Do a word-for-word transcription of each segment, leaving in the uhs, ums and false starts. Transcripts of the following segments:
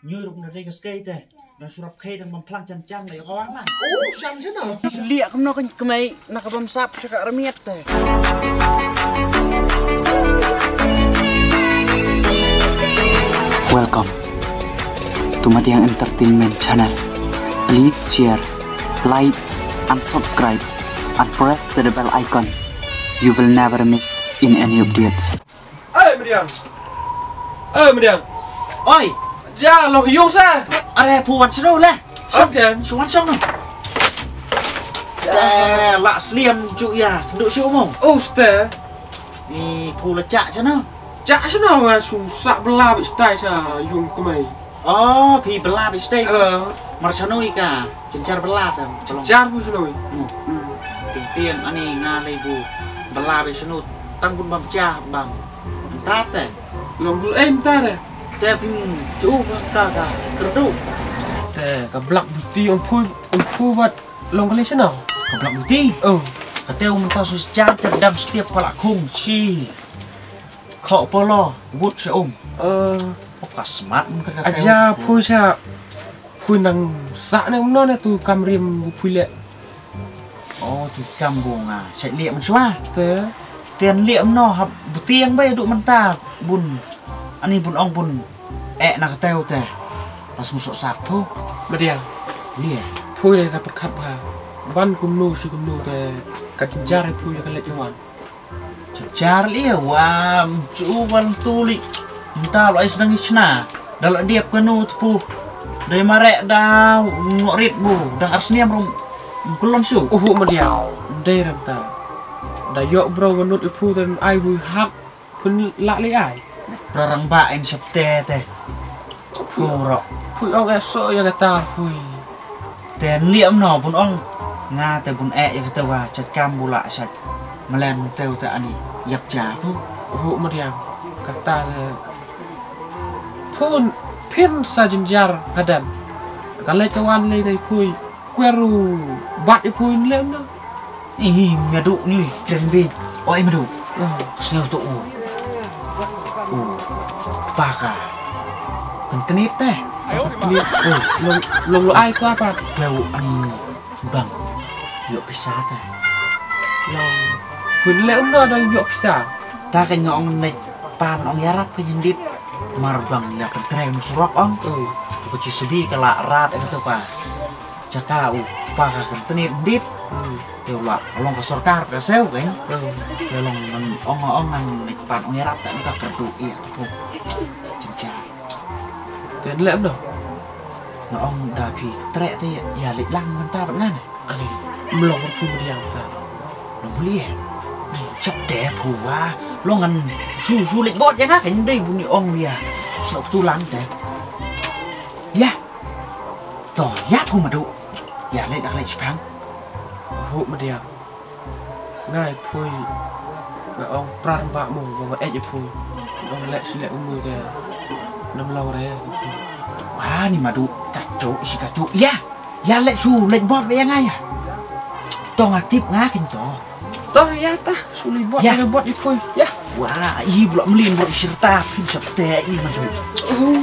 Ngi ruh na dei ka skei te. Dang shu rap khei dang bam phlang jan jan la ïa ka wang lang. Oh, shan shan na. Lieh kumno ka kmei na ka bam sap sha ka armiat te. Welcome to Madiang Entertainment Channel. Please share, like, and subscribe, and press the bell icon. You will never miss in any updates. Oi, Madiang. Oi, Madiang. Oi. Ja, long yung sa. Are phu wan shu le. Oi, Jan. Shu wan shu. Eh, la sliam ju ya. Duk shu mo. Oh, ste. Ni phu la chak shu no. Chak shu no nga shu sa bla bi stai sa yung kmei. Oh, phi bla bi stai. Eh. Mar shu no i ka. Jynjar bla tam. Jynjar bu shu no i. Hmm. Hmm. Ting ting ani nga lei bu. Bla bi shu no. Tang bun bam cha bam. Mynta te. Long bul ei mynta te. Te phi ju ka ka kerdu. Te ka blak buti ong phu ong phu wat long kali seno. Ka blak buti. Oh. Ka te mynta su jan te dang stiap pala khung chi. Kho polo wut se um. Eh. Ka smart mun ka ka aja phu cha. Phu nang sa ne mno ne tu kamrim bu phu le. Oh, tu kam bu nga. Sek liek mynshuwa. Te. Ten liek mno hap betieng bai duk mynta bun. Ani bun ong bun. Eh, na ka teu te. Pas ngusuk sat phu. Madiang. Liek. Phu ïa ka pyrkhat ba. Ban kumno shi kumno te. Ka jynjar phu ïa ka leit ka wan. Jar ïa wa ju wan tu li. Mynta lo ai sdang i chna. Da la diap ka nu tpu. Dei marek da ngok rit bu dang ar sniam rum. Kulon su. Uhu Madiang. Dei rem ta. Da yok bro wanut i phu ten ai hui hak. Pun lak li ai. Rarang ba en sep te te. Phu ro. Phui ong eh so ïa kata phui. Te liam no bun ong. Nga te bun eh ïa kata wa chat kam bu la chat. Malen te te ani yap ja phu. Ru Madiang. Kata te. Phun phin sa jynjar hadan. Ka leit ka wan lei dei phui. Kwer u bat i phui lem no. Ih, madu ni kren bi. Oi madu. Snew tu u. U. Paka. Kentenit te. Kentenit. Oh, long long lo ai tu apa? Bau ani bang. Yok pisa te. Long. Pun le uno dong yok pisa. Ta ka nyong ne pan ong yarap ka nyendit. Mar bang ya pentreng surok ong. Oh. Tu ka chisbi ka la rat eng tu pa. Jaka u pa ka kan tenit ndit. Hmm. Te u la long ka sorkar ka sew kan. Hmm. Te long ngan ong ong ngan nek pan ong ïarap ta ka kerdu ïa. Jinja. Te lem no. Nga ong da phi trek te ïa lek lang mynta bad ngan. Ani mlong phu diang ta. Long phu ïa. Chap te phu wa. Long ngan su su lek bot ïa nga kan dei bun ong ïa. Sok tu lang te. Ïa. To, ïa phu madu. Ïa leh dak leh chipang. Hu madiang. Ngai phui. Nga ong pran ba mu ba nga eh phui. Ong leh si leh umu te. Nam lau re. Wah, ni madu kacu si kacu. Ïa. Ïa leh su leh bot ba ïa ngai ïa. To nga tip nga kin to. To ïa ta su leh bot ïa leh bot i phui. Ïa. Wah, i blok melin bot i sirta phin sap te ni madu. Uh.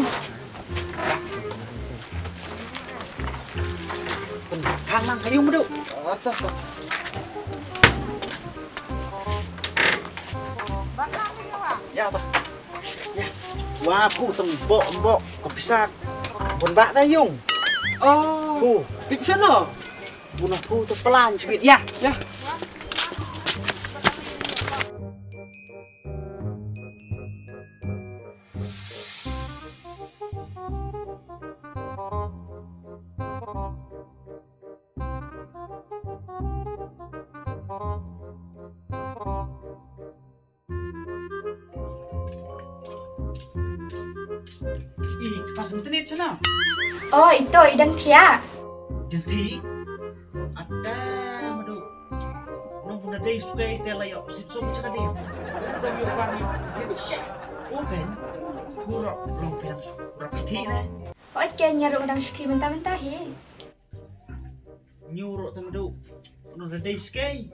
Khang lang ka yung madu. Ya ta. Ya. Wa phu tang bok bok ka pisa. Bun ba ta yung. Oh. Phu. Tip sano. Bun phu tu pelan chibit ya. Ya. Ih, ka internet sana. Oh, ito, idang thiah. Dang thi. Ada madu. Nong puna dei sukai te la yok sit sum chaka dei. Dong yok bang yok. Dei sha. Open. Pura long pinang su. Rapi thi ne. Ot ke nyaruk dang suki mentah-mentah hi. Nyuruk te madu. Nong dei sukai.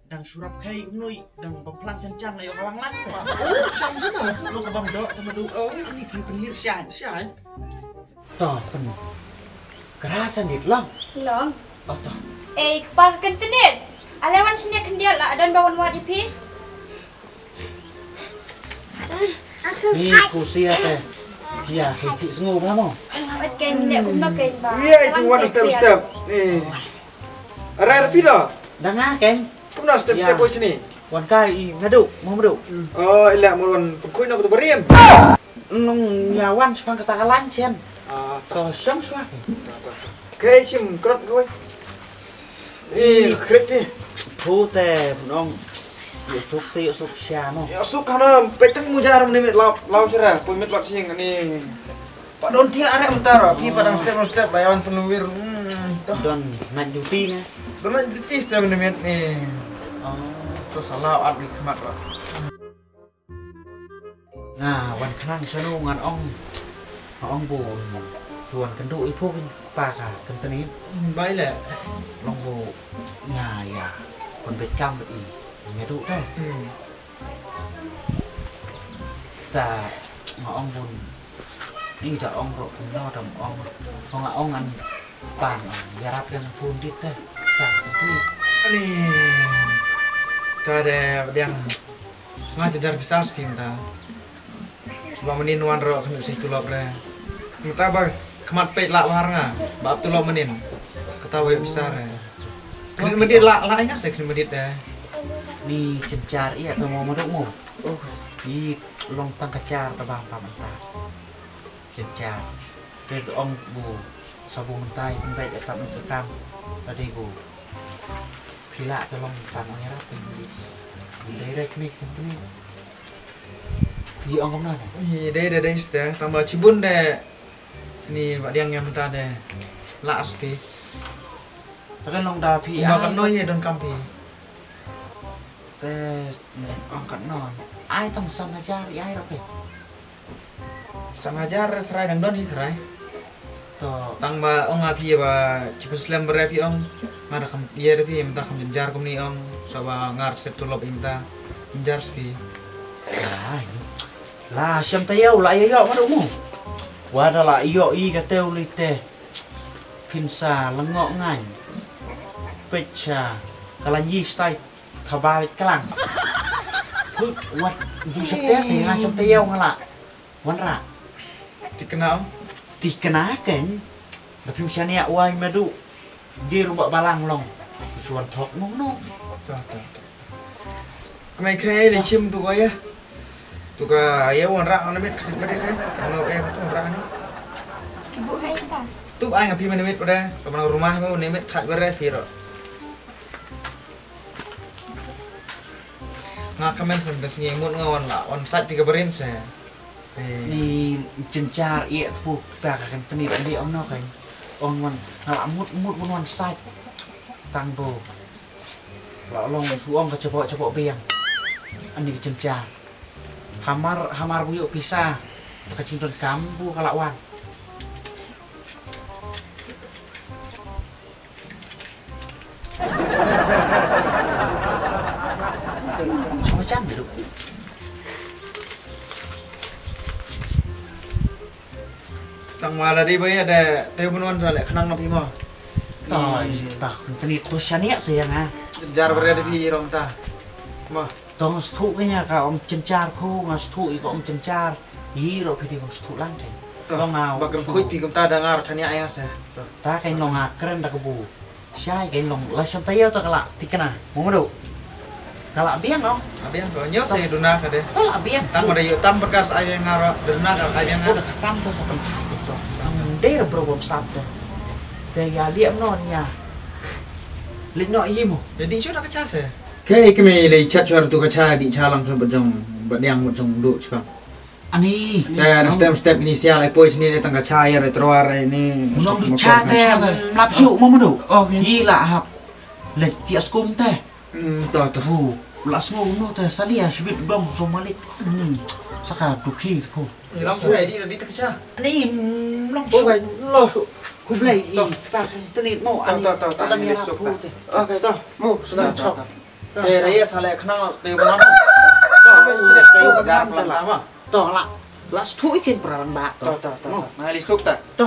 Dang surap kai kumnui. Dang bang plang chan-chan la yok lang lang. Chan-chan. Nong ka bang dok te madu. Oh, ini pun penir shan, shan. To, pyn. Kra sa nit long. Long. Oh, to. Eh, kpa ka kyntenit. Ale wan shane khyndiat la, don ba wan wad ïa phi. Ni ku sia te. Ïa, hei ti sngew ba mo. Wat ken ne kumno ken ba. Ïa, itu wan step step. Eh. Ara ara phi lo. Dang a ken. Kumno step step oi sini. Wan kai i ngadu, mo madu. Oh, ila mo wan pengkui no to bariam. Nung ïa wan sepang kata ka lan chen. Ah, to shong shwa. Ke sim krot koi. Eh, krip ni. Thu te nong. Ïa suk te ïa suk sha no. Ïa suk kana pek tang mujar ni mit lap lau sira. Pui mit lap sing ni. Pa don thia arek mynta ro, phi pa dang step step ba ïa wan pynlwir. Hmm, to. Don night duty ne? Don night duty step ni met ni. Oh. To salah at ni khmat ro. Nga wan khnang shano ngan ong. Nga ong bu shu wan kynduh i phu kin pa ka kyntenit. Hmm, bai le. Long bu nga ïa pynbeit kam i. Nga duh te. Hmm. Ta nga ong bun. Ni da ong ro kumno da ong. Ong ong an pan ong. Ïarap ïa pun dit te. Ta pun. Ani. Ta de diang. Nga jadar bisa skim ta. Shuwa mynnin wan ro kane shi tulop re. Mynta ba khmat peit lah war nga ba ap tulop mynnin. Kata wa bisa re. Khnit mynnin lah lah nga se khnit mynnin de. Ni jynjar ïa to mo madu mo. Oh. Ni long tang ka jar ta ba pa mynta. Jynjar. Te ong bu sa bu mynta i pynbeit ïa tap mynta kam. Tadi bu. Phi lah ka long tang ïarap mynnin. Direct ni mynnin. Ïa ong kumno ne? Ïa dei dei dei ste tang ba chibun de ni ba diang ïa mynta de. Lah spi. Te kan long da phi. Ba ai. Kan no ïa don kam phi. Te ong kan no. Ai tang san hajar ïa ai ro phi. San hajar trai dang don hi trai. To. Tang ba ong a phi ba chi pynslem ba re phi ong. Nga da kam ïa da phi mynta kam jynjar kumni ong. Sa ba ngar set tulop mynta. Jynjar spi. Ai. La shem ta ïew la ïew ma da mu. Wa da la ïew i ka tew li te. Phin sa lyngngoh ngan. Peit sha ka lan yi stai. Thaba wit klang. Put wat ju shakte se nga shakte ïew nga la. Wan ra. Tikna. Tikna ken. Da phim shania wai madu. Di ruba balang long. Suan thok nung nung. Ta ta ta. Kmai khai le chim tu ko ya. Tu ka ya wan ra na mit kit madu ne. Kalo eh tu ra ni. Ibu hai ta. Tu ai ngapi mana mit pada. Sama rumah mo ne mit thak bere piro. Nga kmen sa da sngi mut nga wan la wan sait phi ka barim se. Ni jynjar ïa tpu pa ka kan tni tni ong no kan. Ong wan nga la mut mut wan wan sait. Tang bo. La long su ong ka chapok chapok biang. Ani ka jynjar. Hamar hamar bu ïoh pisa. Ka jingdon kam bu ka la wan. Macam tu. Tang wala dei ba ya da te bunwan sa le khnang na phi mo. Ta i ba kun tni to shania se ya nga. Jar bre da phi rong ta. Mo. Tong sthu kanya ka om chenchar khu nga sthu i ka om chenchar. Yi ro phi di kong sthu lang te. Long nga ba kan khuid phi kum ta da ngar chania ai nga se. Ta kai long nga kren da ka bu. Shai kai long la sham tayo ta kala tikna. Mo madu. Kala biang no. Biang ko nyo se duna ka de. Ta la biang. Tam da yu tam bekas ai nga ro duna ka ai nga. Udah katam ta sa pengkhat to. Dei ro bro bom sap te. Te ya liam no nya. Lit no yi mo. Jadi chu da ka cha se. Ke kemi le chat chwar tu ka cha di cha lang sa bajong badiang bajong du chipang. Ani. Ka na step step initial ai poi sini le tang ka cha ya re troar ai ni. Nong du cha te mlap shu mo madu. Okay. Yi la hap. Le ti askum te. Hmm to to. Hu. La sngo no te salia shibit dong so malik. Ni. Saka dukhi ko. Long su ai di di ta ka cha. Ani long su. Long su. Kublai i. Ta tenit mo ani. To to to. Okay to. Mo sna chok. Eh, raya sale khnang te man. To, te jar pelan ma. To la. La sthu ikin perang ba to. To to to. Ngai li suk ta. To.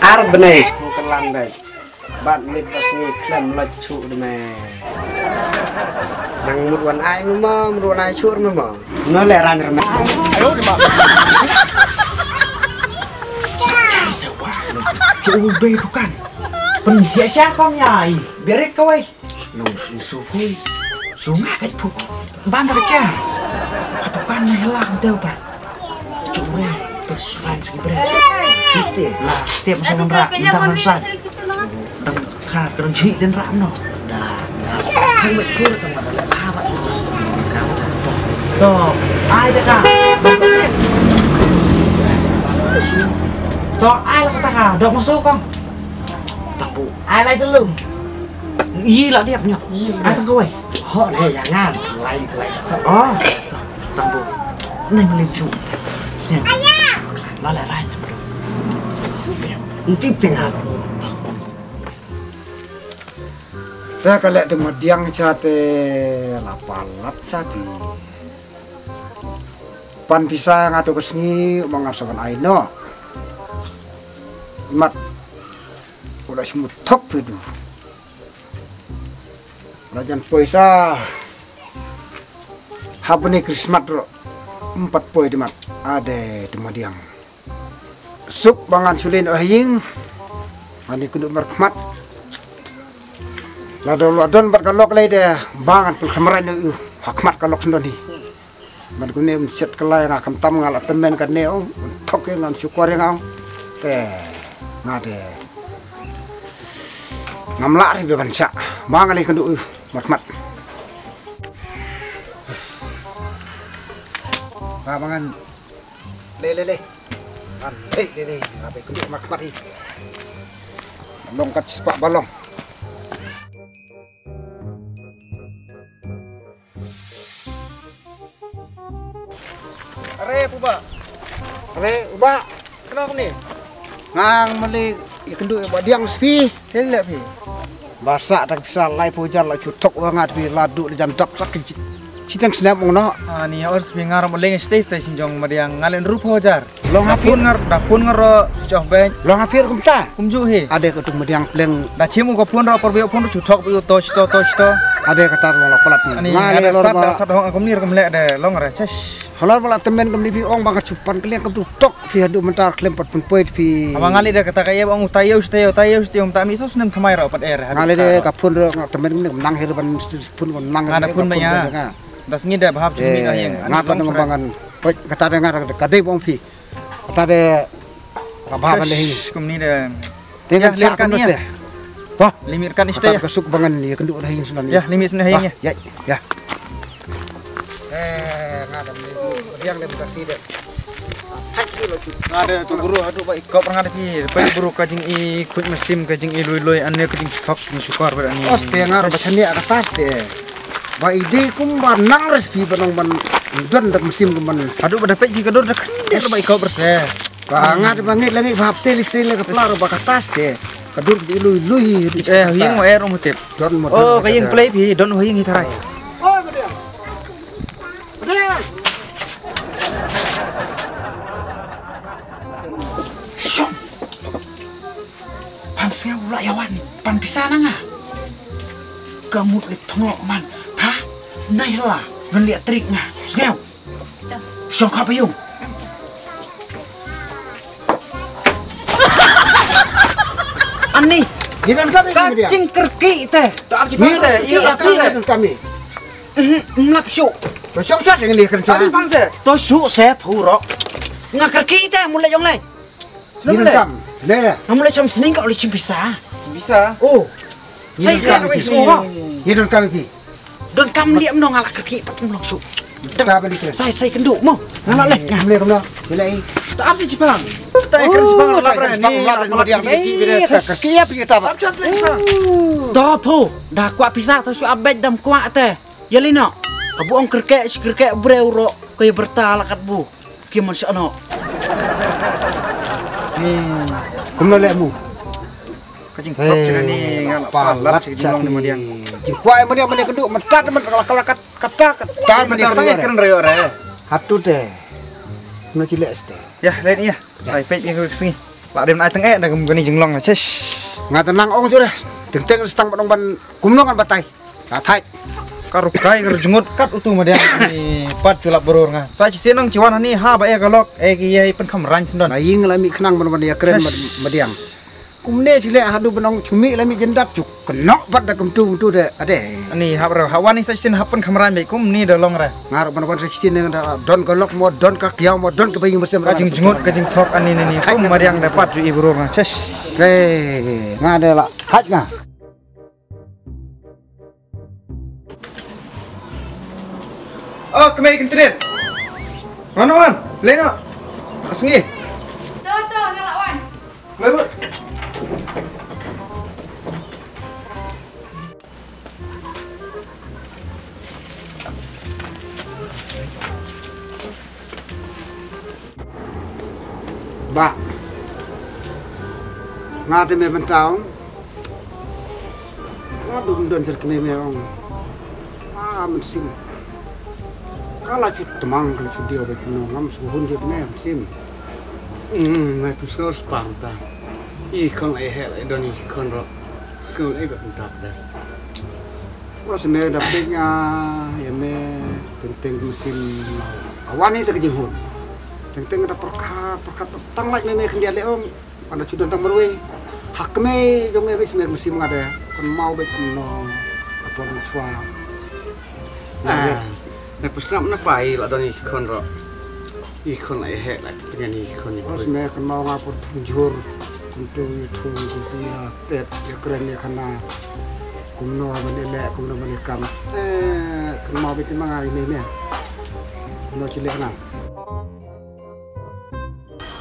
ar bnai. Kong kalan dai. Bat mit bas ngi klem loj chu de me. Nang mut wan ai me mo, mut wan ai chu me mo. No le ran re me. Chu be dukan. Pen dia sha kong ya i. Berik kawai. Nong su phui. Su nga kan phu. Ban da cha. Dukan ne la kan teu ba. Chu re. Pes ran sigi bre. Tip te. La step sa ngan ra. Nda ran san. Dang kha kren chi den ra no. Da. Da. Kan me chu tang ma da la ba. Ka. To. Ai da ka. To ai la ka ta ka. Dok masuk kong. Tapu. Ai lai telu. Yi la diap nyok. Ai tang kawai. Ho ne ya ngan. Lai lai. Oh. Tapu. Neng lim chu. Snya. La la lai tapu. Ntip tengah. Ta ka leh deng madiang cha te la palat cha te. Pan pisa nga to ka sngi ma nga sa ban ai no. Mat. Ula smut thok pedu. La jan poi sa. Hapni Christmas ro. Empat poi di mat. Ade di madiang. Suk bangan sulin oh ying. Ani kudu merkhmat. Lado ladon bat kalok lai de bangan pul khamrai no yu. Hakmat kalok sendoni. Ban kune um chet kalai nga khamtam nga la tymmen kane ong. Thok ïa nga um shukor ïa nga ong. Te nga te ngam lah ri ban shah. Ma nga lei kynduh u markhmat. Ba mangan. Le le le. An le le le. Nga ba kynduh markhmat hi. Long kat spah ba long. Are, Pu Bah. Are, U Bah. Kano kane? Nga mali ïa kynduh ïa Bah Diang spi. Te leh phi. Ba sah ta ka pisa laiphew hajar la shu thok ïa nga phi la duh la jan dap sak ki chiteng snap mong no. Ani or spi nga ram leng stage station jong Madiang nga len ruh phew hajar. Long ha phone ngar, da phone ngar ro switch off beng. Long ha phone kumta. Kumjuh hi. Ade ka tung Madiang pleng. Da chim u ka phone ro por bio phone ro chutok bio to chito to chito. Ade ka tar long la palat ni. Ani nga ade lor sat ba da sat hong akum ni ro kumlek de long re chesh. Halor ba la temen kam ni phi ong ba nga chupan kliang kam tu tok phi hadu mentar klem pat pun poit phi. Abang ngali de kata ka ye ong utai yo chita yo utai yo chita um ta mi so snem thamai ro pat er. Ngali de ka phone ro nga temen kam nang her ban phone kam nang. Ada phone ba ya. Da sngi de bahap chim ni nga yeng. Nga pat nang bangan. Poi, kata de nga ka dei bong phi. Kata de ka ba ban de hi. Kum ni de. Te kan sak kan ya. Ba. Limit kan iste ya. Ka suk bangan ya kendu de hi sunan. Ya, limit sunan hi ya. Ya, ya. Eh, nga da ni yang de taksi de. Thak ni lo chu. Nga de tu guru hadu ba ikop nga de phi. Ba guru ka jing i khuid masim ka jing i lui lui ane ka jing thok ni sukar ba ni. Os te nga ba chania ka tas te. Ba ide kum ba nang res phi ba nong ban don da musim kum ban. Haduh ba da peit phi ka dur da khyndiat ba i kau berse. Ba nga da ba ngeit la ngeit ba hap seli seli ka plar ba ka tas te. Ka dur di lui lui. Eh, ying mo er um tip. Don mo. Oh, ka ying play phi don ho ying hi tharai. Oh, ba dia. Ba dia. Shong. Pam sngew u la ïa wan pan pisa na nga. Ka mut lip thngo man. Pha nai la ngan liat trik nga. Sngew. Shong khap yung. Ani. Ni nan kami ka jingkyrki te. Ta ap ci pang se. Iya, iya, iya. Kami. Mlap shu. To shong shong sing ni kan shong. Ta ap ci pang se. To shu se phuro. Nga kyrki te mulai jong lai. Ni kam. Nera. Namu le cham sining ka oli chim pisa. Chim pisa. Oh. Sai ka wis mo ha. Ni don kam pi. Don kam liam no ngala kaki pat mlong su. Ta ba ni kren. Sai sai kendu mo. Ngala le. Ngam le kam no. Ni le. Ta ap si chipang. Ta kren chipang la kren chipang la kren dia. Ta kaki ap kita ba. Ta ap si chipang. To phu. Da kwa pisa to su abet dam kwa te. Yalina. Abu ong kerke kerke bre uro. Ko ya berta la kat bu. Ki man shano. Ni kumno le mu. Ka jingkop chira ni nga la palat chi jinglong ni madiang. Jingkwai madiang madiang kendu mentat men kala kala kat kata kata madiang kendu. Kren rayo re. Hatu te. No chi le este. Ya le ni ya. Sai peit ni ka sngi. Ba dem ai teng eh da kum kani jinglong na chesh. Nga tenang ong jure. Teng teng stang ban ong ban kumno ngan batai. Ka thait. Ka rukai ka rujngut kat utu madiang ni pat chulap berur nga. Sa chi sinang chi wan hani ha ba e ka lok e ki yai pen kham rang sendon. Na ying la mi khnang ban ban ya kren mad- madiang. Kumne chi le hadu benong chumi la mi jendat chuk. Kenok pat da kumtu kumtu de ade. Ani hap re ha wan ni sa chi sin hap pen kham rang be kumni da long re. Ngar ban ban sa chi sin da don ka lok mo don ka kiau mo don ka baying bersem. Ka jingjngut ka jingthok ani ni ni kum madiang da pat ju i berur nga. Chesh. Hei nga de la thait nga. Oh, kemai kentrit. Wan, wan. Lei no. Asngi. To, to, nga la wan. Lei, wan. Bah. Nga te me bentang. Nga dum don jer keme me ong. Ah, mensim. Kala chu temang kala chu dio be kuno ngam su hun jer me mensim. Hmm, mai pun skor spang ta. I kong ai hel ai don i kong ro. Skor ai be pun tap da. Ko se me da pek nga ya me teng teng mensim. Awani ta ke jinghun. Teng teng da perkhat perkhat tang lai me me kendia le ong. Ana chudan tang marwei. Hakme jong me bes me musim ngade. Kan mau bet no. Apon chwa. Ah. Pynslap na pai la don i khon ro. I khon la i heh la tngen i khon i. Os me kan mau nga pur thung jur. Kumtu i thung kumtu ya tet ya kren ya khana. Kumno ban i le kumno ban i kam. Eh, kan mau beti ma nga i me me. Kumno ci le nga.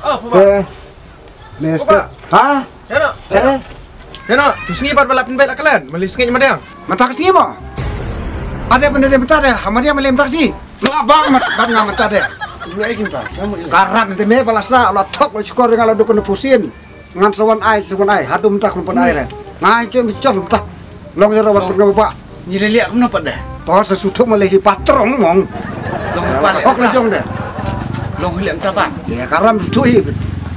Oh, papa. Eh, Mister. Papa. Ha? Heno. Eh? Heno, tu sngi pat ba la pynbeit la klet, mali sngi ma dang. Mynta ka sngi mo. Ada benda dia mynta dia, ha ma dia mali mynta ka sngi. Nga bang mat, bang nga mynta dia. Karan de me ba la sa, la thok, la chukor nga la dukun pusin. Ngan sa wan ai, sa wan ai, haduh mynta ka pun ai re. Nga choi mi chol mynta. Long ïa rawan pynngam ba. Ngi leh leh kumno pat deh? To sa suthu ma leh hi patrong mong. Long pa leh. Hok la jong deh. Long leh mynta pat. Ya karam suthu hi.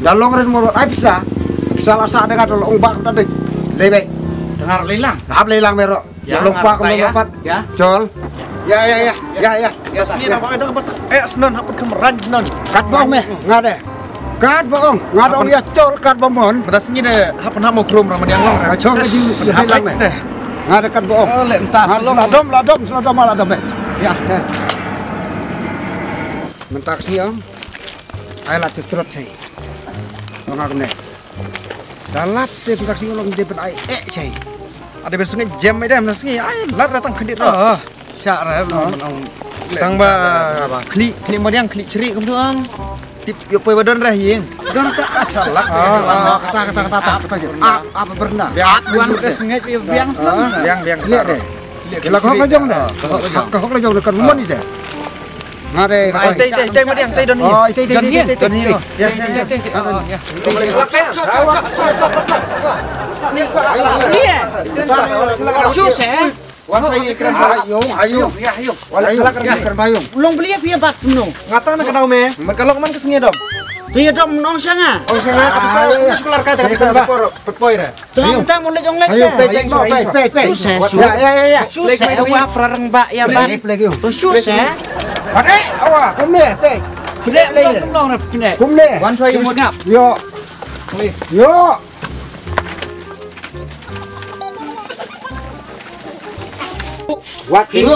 Da long ren mo ai pisa. Pisa la sa da ka long ba ka deh. Lebe. Tengar lelang. Hap lelang mero. Ya long pa ka long pat. Ya. Chol. Ya ya ya. Ya ya. Ya sini na ba da ba. Eh snan hap kam ran snan. Kat bong me. Nga deh. Kat ba ong, nga dong ya chol kat ba mon. Bata sngi de hap hap mo krum ram yang long. Ka chong ka jing ya hap lang me. Nga de kat ba ong. Oh, le mynta. Nga la dom la dom la dom la dom me. Ya. Mynta sngi ong. Ai la te trot sai. Nga kne. Dalap te mynta sngi long de pen ai eh sai. Ada ben sngi jam ai de mynta sngi ai lat datang kendit ro. Sha ra long. Tang ba kli kli mariang kli chri kum tu ang. Tip yo poi ba don rah ying. Don ta ka chalak. Ah, kata kata kata kata kata je. Ah, apa pernah? Biang wan ke sengit biang biang. Biang biang. Lihat deh. Kila kau kau jong deh. Kau kau jong deh kan rumah ni je. Ngare kata. Tei tei tei madiang tei don ni. Oh, tei tei tei tei. Don ni. Ya. Ni eh. Sus eh. Wan phi kren ba yung, ayung. Ya, ayung. Wala kala kren ba yung. Long beli apa ya bat no? Ngata na ka dau me. Mat ka long man ka sngi dom. Tu ya dom nong sanga. Oh sanga ka pisa. Ni sekolah ka ta ka pisa por poi ra. Tu ang ta mo le jong le. Ayung, pe pe pe pe. Sus eh. Ya ya ya ya. Sus eh. Wa prarang ba ya bat. Pe pe yung. Tu sus eh. Bat eh. Awa, kumne pe. Kumne long long ra kumne. Kumne. Wan soi yung. Yo. Yo. Wat shu,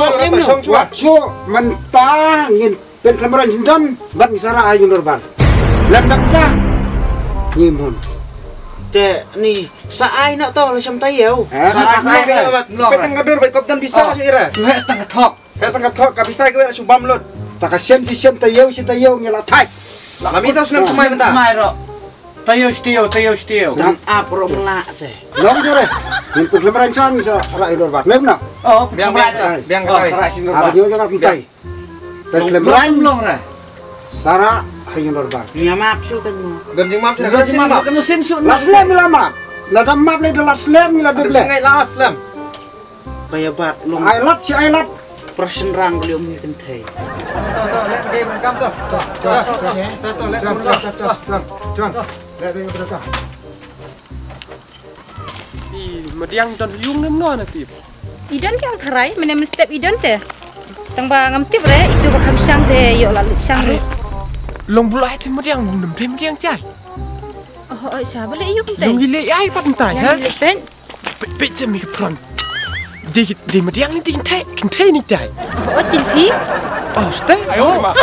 wat shu mynta ngin pynlem ran jingdon bad ngi sa rah ha ïing dorbar. Lem dang ta. Ngi mon. Te ni sa ai noh to la sham taïew. Sa ai sa ai bad pynlong. Pynlong ka dur bad kop don pisa shu ira. Shu heh stang ka thok. Heh stang ka thok ka pisa ki wer shu bam lut. Ta ka shem shi shem taïew shi taïew ngi la thait. La pisa shu lem thymmai mynta. Thymmai ro. Taïew shi taïew, taïew shi taïew. Stang ap ro mla te. Long jore. Ngin pynlem ran chan sa rah ïing dorbar. Lem na. Oh, biang biang ta. Biang ta. Sa rah ïing dorbar. Ap ngi jong ap tai. Pynlem ran long ra. Sa rah ïing dorbar. Ngi map shu kan mo. Dan jing map shu kan sin map. Kan sin shu. Last lem la map. La dam map le da last lem la dam le. Ngai last lem. Kaya bat long. Ai lat si ai lat. Prashan rang liu mi kan thei. To to let game kam to. To to let game to. Let game to. I madiang don yung nem no na tip. I don kiang tharai, mene men step i don te. Tang ba ngam tip re, itu ba kham shang te, yo la lit shang re. Long bulai te madiang, nem te madiang chai. Oh, oh, sha bale yu kum te. Long ile ai pat tai, ha? Pet. Pet se mi pron. Di di madiang ni di te, kin te ni tai. Oh, tin pi. Oh, stay. Ayo ma.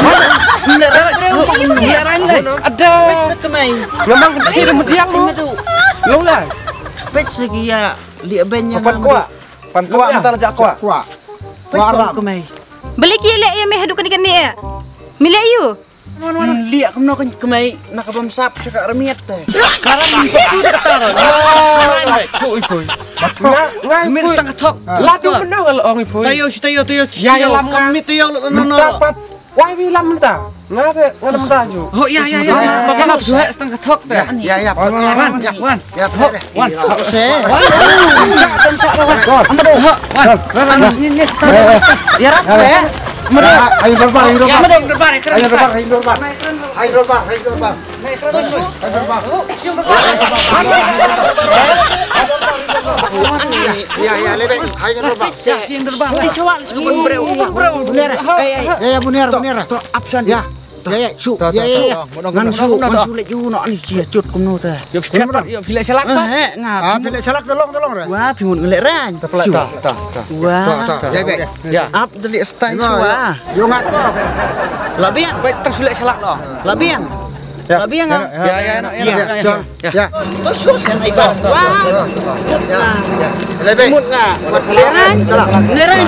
Ada. Pet se madiang. Long lai. Pet se gia. Li ben nya. Pan kuah. Pan kuah entar jak kuah. Kuah. Kuah ram. Beli ki le ye meh du kani kani ye. Mile yu. Li kumno kan kemai nak bam sap saka remiat te. Karam ni su de kata. Koi koi. Ngai min stang kathok. Ladu menang al ong ipoi. Tayo si tayo tayo. Ya ya lam kami tayo lo no no. Wai wi lam ta. Nga te nga lam ta ju. Oh ya ya ya. Ba ka sap suhek stang kathok te. Ya ya. Wan wan wan. Ya wan. Ya wan. Se. Wan. Wan. Wan. Wan. Wan. Ni ni. Ya rap se. Ayo dorbar, ayo dorbar. Ayo dorbar, ayo dorbar. Ayo dorbar, ayo dorbar. Ya ya lebe, ayo dorbar. Bunera. Ya ya bunera, bunera. To absent. Ya. Ya, ya, shu, ya, ya, ya. Ngan shu, ngan shu leh ïa u noh ni, ïa cut kumno te. Ïa phi leh shalak pat, ïa phi leh shalak pat. Eh, nga. Ah, phi leh shalak, te long, te long re. Wah, phi mut ngan leh rang. Te phi leh, ta, ta, ta. Wah. Ta, ta. Ya, bek. Ya. Ap da leh style shu wah. Yo ngat ko. La biang. Bek, tang shu leh shalak noh. La biang. La biang am. Ya, ya, ya, ya. Ya. Ya. To shu sen ai ba. Wah. Ya. Mut nga. Mut nga. Leh rang. Leh rang.